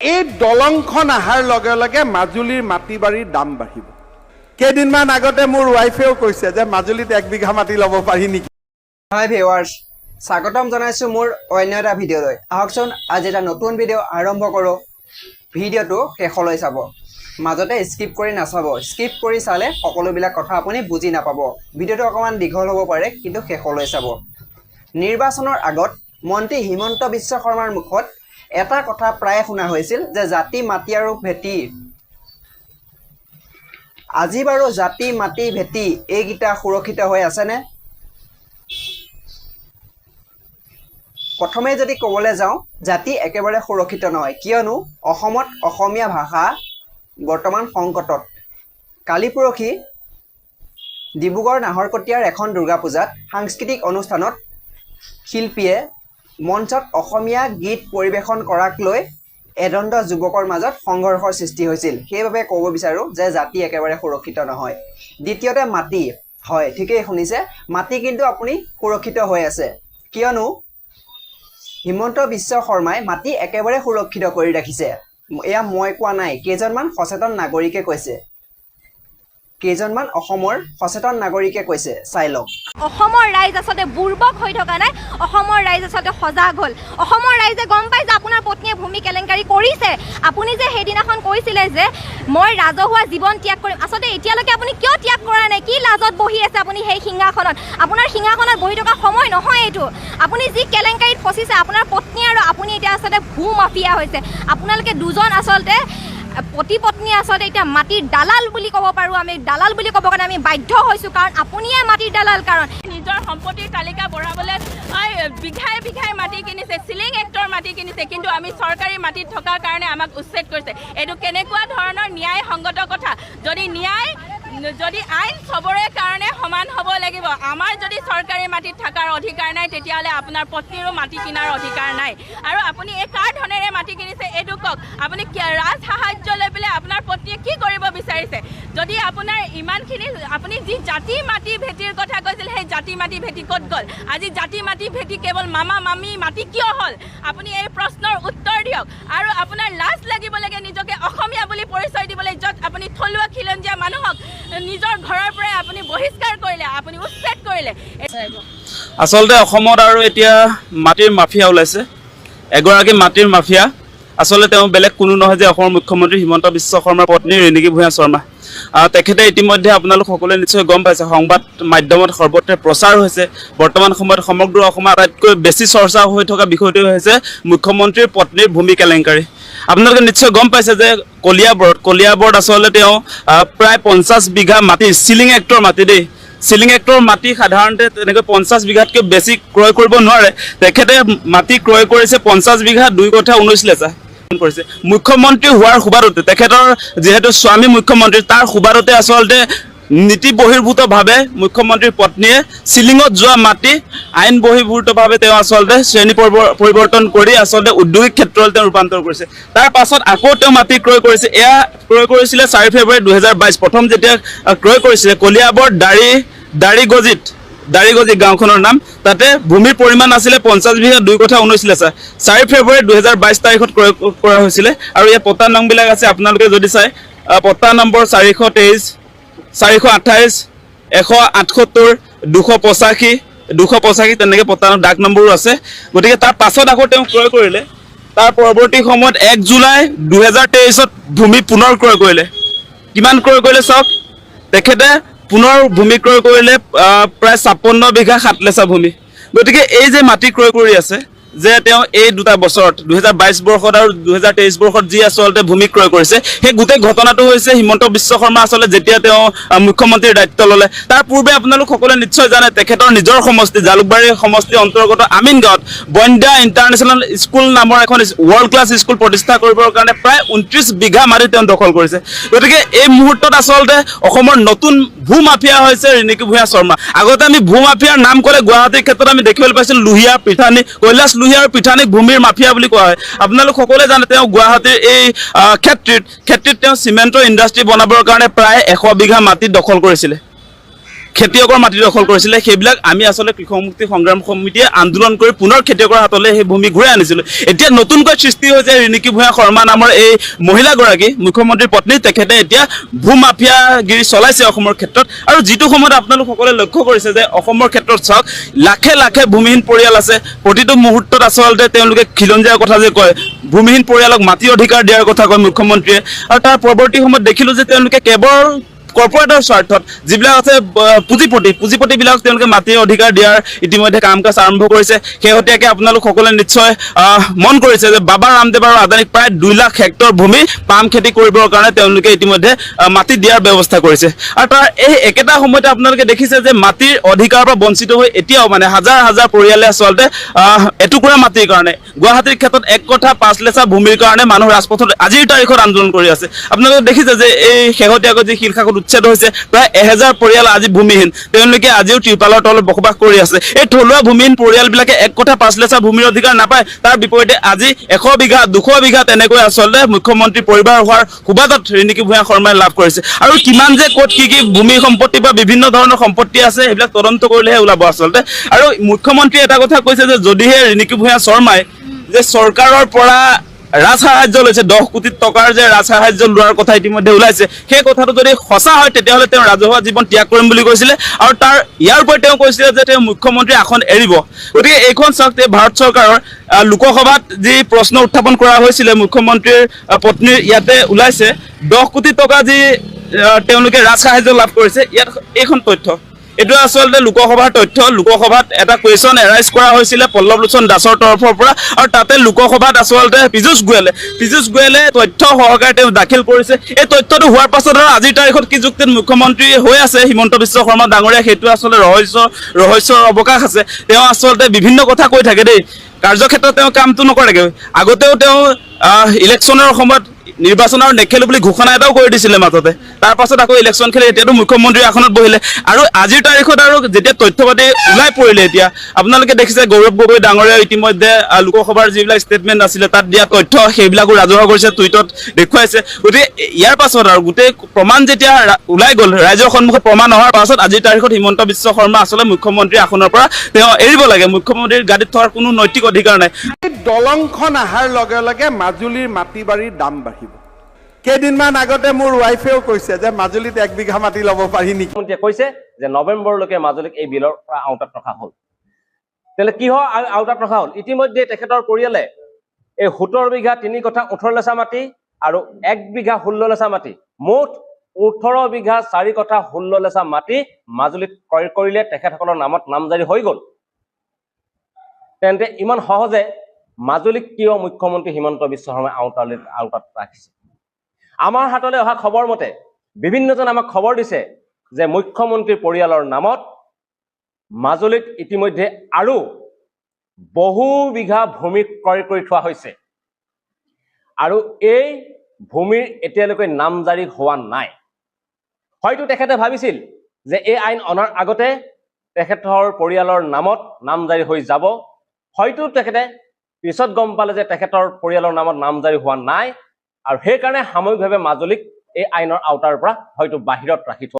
এই দলংখন অহাৰ লগে লগে মাজুলীৰ মাটি বাৰীৰ দাম বাঢ়িব। কেইদিনমান আগতে মোৰ ৱাইফেও কৈছে যে মাজুলীত 1 বিঘা মাটি ল'ব পাৰি নেকি। হাই ভিউৱাৰ্ছ, স্বাগতম জনাইছোঁ মোৰ অন্য এটা ভিডিঅ'লৈ। আহকচোন, আজি এটা নতুন ভিডিঅ' আৰম্ভ কৰোঁ। ভিডিঅ'টো শেষলৈ চাব, মাজতে স্কিপ কৰি নাচাব। স্কিপ কৰি চালে সকলোবিলাক কথা আপুনি বুজি নাপাব। ভিডিঅ'টো অকণমান দীঘল হ'ব পাৰে, কিন্তু শেষলৈ চাব। নিৰ্বাচনৰ আগত মন্ত্ৰী হিমন্ত বিশ্ব শৰ্মাৰ মুখত এটা কথা প্ৰায়ে শুনা হৈছিল যে জাতি, মাটি আৰু ভেটি। আজি বাৰু জাতি, মাটি, ভেটি এইকেইটা সুৰক্ষিত হৈ আছেনে? প্ৰথমে যদি ক'বলৈ যাওঁ, জাতি একেবাৰে সুৰক্ষিত নহয়, কিয়নো অসমত অসমীয়া ভাষা বৰ্তমান সংকটত। কালি পৰহি ডিব্ৰুগড় নাহৰকটীয়াৰ এখন দুৰ্গা পূজাত সাংস্কৃতিক অনুষ্ঠানত শিল্পীয়ে মঞ্চত অসমীয়া গীত পৰিৱেশন কৰাক লৈ এদণ্ড যুৱকৰ মাজত সংঘৰ্ষৰ সৃষ্টি হৈছিল। সেইবাবে ক'ব বিচাৰোঁ যে জাতি একেবাৰে সুৰক্ষিত নহয়। দ্বিতীয়তে মাটি। হয়, ঠিকেই শুনিছে, মাটি কিন্তু আপুনি সুৰক্ষিত হৈ আছে, কিয়নো হিমন্ত বিশ্ব শৰ্মাই মাটি একেবাৰে সুৰক্ষিত কৰি ৰাখিছে। এয়া মই কোৱা নাই, কেইজনমান সচেতন নাগৰিকে কৈছে, কেইজনমান অসমৰ সচেতন নাগৰিকে কৈছে, চাই লওক। অসমৰ ৰাইজ আচলতে বুৰ্বক হৈ থকা নাই। অসমৰ ৰাইজ আচলতে সজাগ হ'ল। অসমৰ ৰাইজে গম পায় যে আপোনাৰ পত্নীয়ে ভূমি কেলেংকাৰী কৰিছে। আপুনি যে সেইদিনাখন কৈছিলে যে মই ৰাজহুৱা জীৱন ত্যাগ কৰিম, আচলতে এতিয়ালৈকে আপুনি কিয় ত্যাগ কৰা নাই? কি লাজত বহি আছে আপুনি সেই সিংহাসনত? আপোনাৰ সিংহাসনত বহি থকা সময় নহয় এইটো। আপুনি যি কেলেংকাৰীত ফচিছে, আপোনাৰ পত্নী আৰু আপুনি এতিয়া আচলতে ভূ মাফিয়া হৈছে। আপোনালোকে দুজন আচলতে পতি পত্নী আচলতে এতিয়া মাটিৰ দালাল বুলি ক'ব পাৰোঁ আমি। দালাল বুলি ক'ব কাৰণে আমি বাধ্য হৈছোঁ, কাৰণ আপুনিয়ে মাটিৰ দালাল, কাৰণ নিজৰ সম্পত্তিৰ তালিকা বঢ়াবলৈ বিঘাই বিঘাই মাটি কিনিছে, চিলিং এক্টৰ মাটি কিনিছে, কিন্তু আমি চৰকাৰী মাটিত থকাৰ কাৰণে আমাক উচ্ছেদ কৰিছে। এইটো কেনেকুৱা ধৰণৰ ন্যায়সংগত কথা? যদি আইন চবৰে কাৰণে সমান হ'ব লাগিব। আমাৰ যদি চৰকাৰী মাটিত থকাৰ অধিকাৰ নাই, তেতিয়াহ'লে আপোনাৰ পত্নীৰো মাটি কিনাৰ অধিকাৰ নাই। আৰু আপুনি এই কাৰ ধনেৰে মাটি কিনিছে, এইটো কওক। আপুনি ৰাজ সাহাৰ্য লৈ পেলাই আপোনাৰ পত্নীয়ে কি কৰিব বিচাৰিছে? যদি আপোনাৰ ইমানখিনি, আপুনি যি জাতি, মাটি, ভেটিৰ কথা কৈছিল, সেই জাতি, মাটি, ভেটি ক'ত গ'ল? আজি জাতি, মাটি, ভেটি কেৱল মামা মামী মাটি কিয় হ'ল? আপুনি এই প্ৰশ্নৰ উত্তৰ দিয়ক। আৰু আপোনাৰ লাজ লাগিব লাগে নিজকে অসমীয়া বুলি পৰিচয় দিবলৈ, য'ত আপুনি থলুৱা খিলঞ্জীয়া মানুহক নিজৰ ঘৰৰ পৰাই আপুনি বহিষ্কাৰ কৰিলে, আপুনি উচ্ছেদ কৰিলে। আচলতে অসমত আৰু এতিয়া মাটিৰ মাফিয়া ওলাইছে। এগৰাকী মাটিৰ মাফিয়া আচলতে তেওঁ বেলেগ কোনো নহয় যে অসমৰ মুখ্যমন্ত্ৰী হিমন্ত বিশ্ব শৰ্মাৰ পত্নী ৰিণিকী ভূঞা শৰ্মা। তেখেতে ইতিমধ্যে, আপোনালোক সকলোৱে নিশ্চয় গম পাইছে, সংবাদ মাধ্যমত সৰ্বত্ৰে প্ৰচাৰ হৈছে। বৰ্তমান সময়ত সমগ্ৰ অসমৰ আটাইতকৈ বেছি চৰ্চা হৈ থকা বিষয়টোৱে হৈছে মুখ্যমন্ত্ৰীৰ পত্নীৰ ভূমি কেলেংকাৰী। আপোনালোকে নিশ্চয় গম পাইছে যে কলিয়াবৰত কলিয়াবৰত আচলতে তেওঁ প্ৰায় 50 বিঘা মাটি, চিলিং এক্টৰ মাটি দেই, চিলিং এক্টৰ মাটি সাধাৰণতে তেনেকৈ 50 বিঘাতকৈ বেছি ক্ৰয় কৰিব নোৱাৰে। তেখেতে মাটি ক্ৰয় কৰিছে 50 বিঘা 2 কঠা 19 লেচা কৰিছে। মুখ্যমন্ত্ৰী হোৱাৰ সুবাদতে, তেখেতৰ যিহেতু স্বামী মুখ্যমন্ত্ৰী, তাৰ সুবাদতে আচলতে নীতি বহিৰ্ভূতভাৱে মুখ্যমন্ত্ৰীৰ পত্নীয়ে চিলিঙত যোৱা মাটি আইন বহিৰ্ভূতভাৱে তেওঁ আচলতে শ্ৰেণী পৰিৱৰ্তন কৰি আচলতে ঔদ্যোগিক ক্ষেত্ৰলৈ তেওঁ ৰূপান্তৰ কৰিছে। তাৰ পাছত আকৌ তেওঁ মাটি ক্ৰয় কৰিছে। এয়া ক্ৰয় কৰিছিলে 4 ফেব্ৰুৱাৰী 2022। প্ৰথম যেতিয়া ক্ৰয় কৰিছিলে, কলিয়াবৰ দাৰিগজিত, দাৰিগজি গাঁওখনৰ নাম, তাতে ভূমিৰ পৰিমাণ আছিলে 50 বিঘা 2 কঠা 19 লেচা। 4 ফেব্ৰুৱাৰী 2022 তাৰিখত ক্ৰয় কৰা হৈছিলে। আৰু ইয়াত পট্টা নংবিলাক আছে, আপোনালোকে যদি চাই, পট্টা নম্বৰ 423, 428, 178, 285, 285, তেনেকৈ পট্টা ডাক নম্বৰো আছে। গতিকে তাৰ পাছত আকৌ তেওঁ ক্ৰয় কৰিলে। তাৰ পৰৱৰ্তী সময়ত 1 জুলাই 2023ত ভূমি পুনৰ ক্ৰয় কৰিলে। কিমান ক্ৰয় কৰিলে চাওক, তেখেতে পুনৰ ভূমি ক্ৰয় কৰিলে প্ৰায় 56 বিঘা 7 লেচা ভূমি। গতিকে এই যে মাটি ক্ৰয় কৰি আছে যে তেওঁ এই দুটা বছৰত, 2022 বৰ্ষত আৰু 2023 বৰ্ষত যি আচলতে ভূমি ক্ৰয় কৰিছে, সেই গোটেই ঘটনাটো হৈছে হিমন্ত বিশ্ব শৰ্মা আচলতে যেতিয়া তেওঁ মুখ্যমন্ত্ৰীৰ দায়িত্ব ল'লে, তাৰ পূৰ্বে আপোনালোক সকলোৱে নিশ্চয় জানে, তেখেতৰ নিজৰ সমষ্টি জালুকবাৰী সমষ্টিৰ অন্তৰ্গত আমিন গাঁৱত বন্ধ্যা ইণ্টাৰনেশ্যনেল স্কুল নামৰ এখন ৱৰ্ল্ড ক্লাছ স্কুল প্ৰতিষ্ঠা কৰিবৰ কাৰণে প্ৰায় 29 বিঘা মাটি তেওঁ দখল কৰিছে। গতিকে এই মুহূৰ্তত আচলতে অসমৰ নতুন ভূ মাফিয়া হৈছে ৰিণিকী ভূঞা শৰ্মা। আগতে আমি ভূ মাফিয়াৰ নাম ক'লে গুৱাহাটীৰ ক্ষেত্ৰত আমি দেখিবলৈ পাইছিলোঁ লোহিয়া, পৃথানী, কৈলাশ লোহিয়া আৰু পৃথানীক ভূমিৰ মাফিয়া বুলি কোৱা হয়। আপোনালোক সকলোৱে জানে, তেওঁ গুৱাহাটীৰ এই ক্ষেত্ৰীত তেওঁ চিমেণ্টৰ ইণ্ডাষ্ট্ৰী বনাবৰ কাৰণে প্ৰায় 100 বিঘা মাটি দখল কৰিছিলে। খেতিয়কৰ মাটি দখল কৰিছিলে, সেইবিলাক আমি আচলতে কৃষক মুক্তি সংগ্ৰাম সমিতিয়ে আন্দোলন কৰি পুনৰ খেতিয়কৰ হাতলৈ সেই ভূমি ঘূৰাই আনিছিলোঁ। এতিয়া নতুনকৈ সৃষ্টি হৈছে ৰিণিকী ভূঞা শৰ্মা নামৰ এই মহিলাগৰাকী, মুখ্যমন্ত্ৰীৰ পত্নী, তেখেতে এতিয়া ভূমাফিয়াগিৰি চলাইছে অসমৰ ক্ষেত্ৰত। আৰু যিটো সময়ত আপোনালোক সকলোৱে লক্ষ্য কৰিছে যে অসমৰ ক্ষেত্ৰত চাওক, লাখে লাখে ভূমিহীন পৰিয়াল আছে। প্ৰতিটো মুহূৰ্তত আচলতে তেওঁলোকে খিলঞ্জীয়াৰ কথা যে কয়, ভূমিহীন পৰিয়ালক মাটি অধিকাৰ দিয়াৰ কথা কয় মুখ্যমন্ত্ৰীয়ে, আৰু তাৰ পৰৱৰ্তী সময়ত দেখিলোঁ যে তেওঁলোকে কেৱল কৰ্পৰেটৰ স্বাৰ্থত যিবিলাক আছে পুঁজিপতিবিলাক তেওঁলোকে মাটিৰ অধিকাৰ দিয়াৰ ইতিমধ্যে কাম কাজ আৰম্ভ কৰিছে। শেহতীয়াকৈ আপোনালোক সকলোৱে নিশ্চয় মন কৰিছে যে বাবা ৰামদেৱ আৰু আদানীক প্ৰায় 2 লাখ হেক্টৰ ভূমি পাম খেতি কৰিবৰ কাৰণে তেওঁলোকে ইতিমধ্যে মাটি দিয়াৰ ব্যৱস্থা কৰিছে। আৰু তাৰ এই একেটা সময়তে আপোনালোকে দেখিছে যে মাটিৰ অধিকাৰৰ পৰা বঞ্চিত হৈ এতিয়াও মানে হাজাৰ হাজাৰ পৰিয়ালে আচলতে এটুকুৰা মাটিৰ কাৰণে, গুৱাহাটীৰ ক্ষেত্ৰত 1 কঠা 5 লেচা ভূমিৰ কাৰণে মানুহ ৰাজপথত আজিৰ তাৰিখত আন্দোলন কৰি আছে। আপোনালোকে দেখিছে যে এই শেহতীয়াকৈ যি শিলসাঁকোত উচ্ছেদ হৈছে, প্ৰায় 1000 পৰিয়াল আজি ভূমিহীন, তেওঁলোকে আজিও ত্ৰিপালৰ তলত বসবাস কৰি আছে। এই থলুৱা ভূমিহীন পৰিয়ালবিলাকে 1 কঠা 5 লেচা ভূমিৰ অধিকাৰ নাপায়, তাৰ বিপৰীতে আজি 100 বিঘা 200 বিঘা তেনেকৈ আচলতে মুখ্যমন্ত্ৰী পৰিবাৰ হোৱাৰ সুবাদত ৰিণিকী ভূঞা শৰ্মাই লাভ কৰিছে। আৰু কিমান যে ক'ত কি কি ভূমি সম্পত্তি বা বিভিন্ন ধৰণৰ সম্পত্তি আছে, সেইবিলাক তদন্ত কৰিলেহে ওলাব আচলতে। আৰু মুখ্যমন্ত্ৰীয়ে এটা কথা কৈছে যে যদিহে ৰিণিকী ভূঞা শৰ্মাই যে চৰকাৰৰ পৰা ৰাজসাহায্য লৈছে, 10 কোটি টকাৰ যে ৰাজসাহায্য লোৱাৰ কথা ইতিমধ্যে ওলাইছে, সেই কথাটো যদি সঁচা হয় তেতিয়াহ'লে তেওঁ ৰাজহুৱা জীৱন ত্যাগ কৰিম বুলি কৈছিলে। আৰু তাৰ ইয়াৰ উপৰি তেওঁ কৈছিলে যে তেওঁ মুখ্যমন্ত্ৰীৰ আসন এৰিব। গতিকে এইখন চাওক, ভাৰত চৰকাৰৰ লোকসভাত যি প্ৰশ্ন উত্থাপন কৰা হৈছিলে মুখ্যমন্ত্ৰীৰ পত্নীৰ, ইয়াতে ওলাইছে 10 কোটি টকা যি তেওঁলোকে ৰাজসাহায্য লাভ কৰিছে। ইয়াত এইখন তথ্য, এইটো আচলতে লোকসভাৰ তথ্য। লোকসভাত এটা কুৱেশ্যন এৰাইজ কৰা হৈছিলে পল্লৱ লোচন দাসৰ তৰফৰ পৰা, আৰু তাতে লোকসভাত আচলতে পীযুষ গোৱেলে তথ্য সহকাৰে তেওঁ দাখিল কৰিছে। এই তথ্যটো হোৱাৰ পাছত আৰু আজিৰ তাৰিখত কি যুক্তিত মুখ্যমন্ত্ৰী হৈ আছে হিমন্ত বিশ্ব শৰ্মা ডাঙৰীয়া, সেইটো আচলতে ৰহস্যৰ অৱকাশ আছে। তেওঁ আচলতে বিভিন্ন কথা কৈ থাকে দেই, কাৰ্যক্ষেত্ৰত তেওঁ কামটো নকৰেগৈ। আগতেও তেওঁ ইলেকশ্যনৰ সময়ত নিৰ্বাচন আৰু নেখেলো বুলি ঘোষণা এটাও কৰি দিছিলে মাজতে, তাৰ পাছত আকৌ ইলেকশ্যন খেলি এতিয়াতো মুখ্যমন্ত্ৰীৰ আসনত বহিলে। আৰু আজিৰ তাৰিখত আৰু যেতিয়া তথ্যপাতি ওলাই পৰিলে, এতিয়া আপোনালোকে দেখিছে গৌৰৱ গগৈ ডাঙৰীয়া ইতিমধ্যে লোকসভাৰ যিবিলাক ষ্টেটমেণ্ট আছিলে তাত দিয়া তথ্য সেইবিলাকো ৰাজহুৱা কৰিছে, টুইটত দেখুৱাইছে। গতিকে ইয়াৰ পাছত আৰু গোটেই প্ৰমাণ যেতিয়া ওলাই গ'ল ৰাইজৰ সন্মুখত, প্ৰমাণ অহাৰ পাছত আজিৰ তাৰিখত হিমন্ত বিশ্ব শৰ্মা আচলতে মুখ্যমন্ত্ৰীৰ আসনৰ পৰা তেওঁ এৰিব লাগে। মুখ্যমন্ত্ৰীৰ গাদীত থকাৰ কোনো নৈতিক অধিকাৰ নাই। দলংখন অহাৰ লগে লগে মাজুলীৰ মাটি বাৰীৰ দাম বাঢ়িব। কেইদিনমান আগতে মোৰ ৱাইফেও কৈছে যে মাজুলীত 1 বিঘা মাটি ল'ব পাৰি নেকি। মুখ্যমন্ত্ৰীয়ে কৈছে যে নৱেম্বৰলৈকে মাজুলীক এই বিলৰ পৰা আওতাত ৰখা হ'ল। তেতিয়াহ'লে কিহৰ আওতাত ৰখা হ'ল? ইতিমধ্যে তেখেতৰ পৰিয়ালে এই 17 বিঘা 3 কঠা 18 লেচা মাটি আৰু 1 বিঘা 16 লেচা মাটি, মুঠ 18 বিঘা 4 কঠা 16 লেচা মাটি মাজুলীত ক্ৰয় কৰিলে, তেখেতসকলৰ নামত নামজাৰি হৈ গ'ল। তেন্তে ইমান সহজে মাজুলীক কিয় মুখ্যমন্ত্ৰী হিমন্ত বিশ্ব শৰ্মাই আওতাত ৰাখিছে? আমাৰ হাতলৈ অহা খবৰ মতে বিভিন্নজনে আমাক খবৰ দিছে যে মুখ্যমন্ত্ৰীৰ পৰিয়ালৰ নামত মাজুলীত ইতিমধ্যে আৰু বহু বিঘা ভূমি ক্ৰয় কৰি থোৱা হৈছে আৰু এই ভূমিৰ এতিয়ালৈকে নামজাৰি হোৱা নাই। হয়তো তেখেতে ভাবিছিল যে এই আইন অনাৰ আগতে তেখেতৰ পৰিয়ালৰ নামত নামজাৰি হৈ যাব, হয়তো তেখেতে পিছত গম পালে যে তেখেতৰ পৰিয়ালৰ নামত নামজাৰি হোৱা নাই আৰু সেইকাৰণে সাময়িকভাৱে মাজুলীক এই আইনৰ আওতাৰ পৰা হয়তো বাহিৰত ৰাখি থোৱা